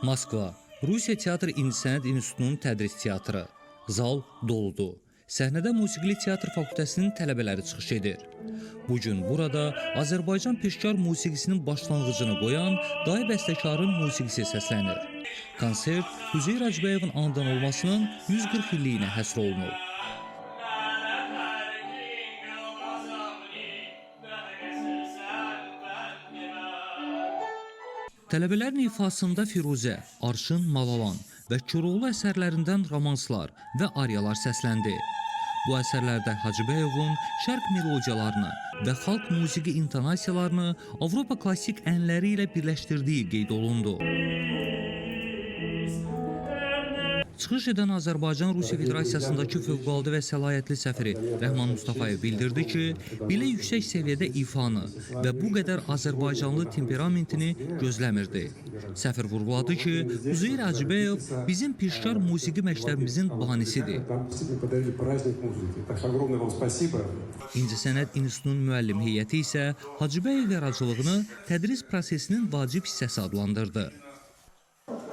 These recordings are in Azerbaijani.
Moskva, Rusiya Teatr İncəsənət İnstitutunun tədris teatrı. Zal doludur. Səhnədə Musiqili Teatr Fakültəsinin tələbələri çıxış edir. Bu gün burada Azərbaycan peşkar musiqisinin başlanğıcını qoyan dahi bəstəkarın musiqisi səslənir. Konsert Üzeyir Hacıbəyovun anadan olmasının 140 illiyinə həsr olunub. Tələbələrin ifasında Firuzə, Arşın Malalan və Koroğlu əsərlərindən romanslar və ariyalar səsləndi. Bu əsərlərdə Hacıbəyovun şərq melodiyalarını və xalq musiqi intonasiyalarını Avropa klassik ənləri ilə birləşdirdiyi qeyd olundu. Çıxış edən Azərbaycan Rusiya Federasiyasındakı fövqəladə və səlahiyyətli səfiri Rəhman Mustafayev bildirdi ki, belə yüksək səviyyədə ifanı və bu qədər azərbaycanlı temperamentini gözləmirdi. Səfir vurğuladı ki, Üzeyir Hacıbəyov bizim peşkar musiqi məktəbimizin banisidir. İncəsənət İnstitutunun müəllim heyəti isə Hacıbəyov yaradıcılığını tədris prosesinin vacib hissəsi adlandırdı.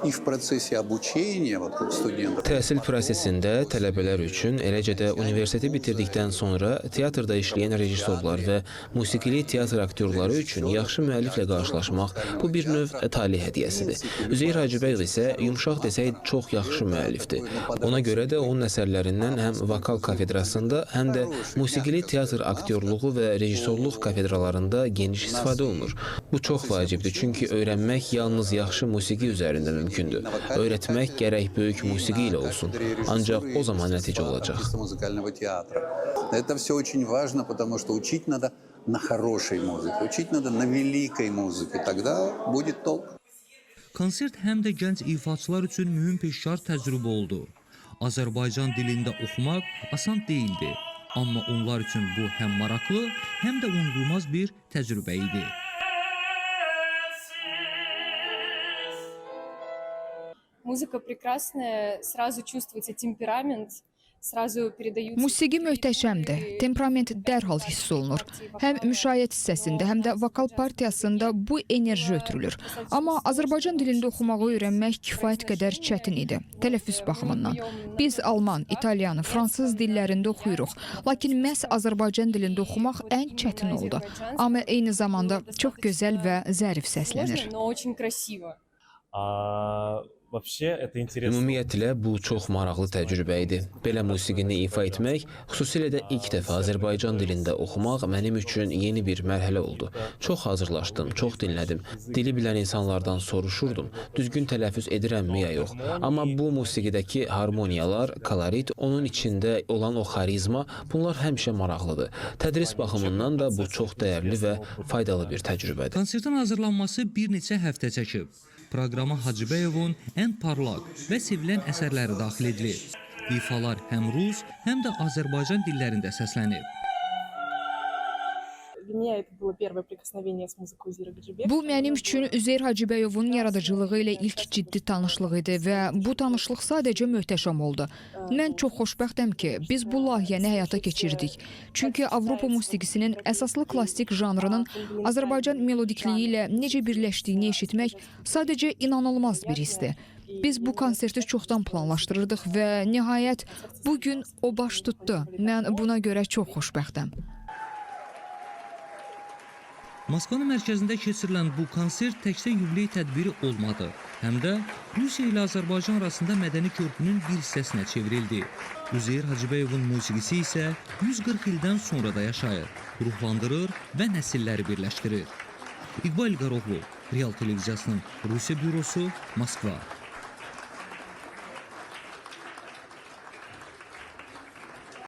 И в процессе обучения вот, как студентов. Təhsil prosesində tələbələr üçün, eləcə də universiteti bitirdikdən sonra teatrda işləyən rejissorlar və musiqili teatr aktyorları üçün yaxşı müəlliflə qarşılaşmaq bu bir növ talih hədiyyəsidir. Üzeyir Hacıbəyov isə yumşaq desək çox yaxşı müəllifdir. Ona görə də onun əsərlərindən həm vokal kafedrasında, həm də musiqili teatr aktyorluğu və rejissorluq kafedralarında geniş istifadə olunur. Bu çox vacibdir, çünki öyrənmək yalnız yaxşı musiqi üzərində mümkündür. Öyrətmək gərək böyük musiqi ilə olsun. Ancaq o zaman nəticə olacaq. Это все очень важно, потому что учить надо на хорошей музыке, учить надо на великой музыке, тогда будет толк. Konsert həm də gənc ifaçılar üçün mühüm peşkar təcrübə oldu. Azərbaycan dilində oxumaq asan deyildi, amma onlar üçün bu həm maraqlı, həm də unudulmaz bir təcrübə idi. Музыка прекрасная, сразу чувствуется темперамент, сразу передаются... Musiqi möhtəşəmdir. Temperament dərhal hiss olunur. Həm müşayiət hissəsində, həm də vokal partiyasında bu enerji ötürülür. Amma Azərbaycan dilində oxumağı öyrənmək kifayət qədər çətin idi, tələffüz baxımından. Biz alman, italyan, fransız dillərində oxuyuruq. Lakin məhz Azərbaycan dilində oxumaq ən çətin oldu. Amma eyni zamanda çox gözəl və zərif səslənir. Сложно, но очень красиво. Вообще это интересно. Ümumiyyətlə bu çox maraqlı təcrübə idi. Belə musiqini ifa etmək, xüsusilə də ilk dəfə Azərbaycan dilində oxumaq mənim üçün yeni bir mərhələ oldu. Çox hazırlaşdım, çox dinlədim. Dili bilən insanlardan soruşurdum, düzgün tələffüz edirəmmi ya yox. Amma bu musiqidəki harmoniyalar, kolorit, onun içində olan o xarizma, bunlar həmişə maraqlıdır. Tədris baxımından da bu çox dəyərli və faydalı bir təcrübədir. Konsertin hazırlanması bir neçə həftə çəkib. Proqrama Hacıbəyovun ən parlaq və sevilən əsərləri daxil edilib. İfalar həm rus, həm də Azərbaycan dillərində səslənib. Для меня это было первое прикосновение с музыкой Узира Гаджибекова. Bu mənim üçün Üzeyir Hacıbəyovun yaradıcılığı ilə ilk ciddi tanışlıq idi və bu tanışlıq sadəcə möhtəşəm oldu. Mən çox xoşbəxtəm ki, biz bu layihəni həyata keçirdik. Çünki Avropa musiqisinin əsaslı klassik janrının Azərbaycan melodikliyi ilə necə birləşdiyini eşitmək sadəcə inanılmaz bir hissdir. Biz bu konserti çoxdan planlaşdırırdıq və nihayət bu gün o baş tutdu. Mən buna görə çox xoşbəxtəm. Moskvanın mərkəzində keçirilən bu konsert təkcə yubiley tədbiri olmadı. Həm də Rusiya ilə Azərbaycan arasında mədəni körpünün bir hissəsinə çevrildi. Üzeyir Hacıbəyovun musiqisi isə 140 ildən sonra da yaşayır, ruhlandırır və nəsilləri birləşdirir. İqbal Qaroğlu, Real Televiziyasının Rusiya bürosu, Moskva.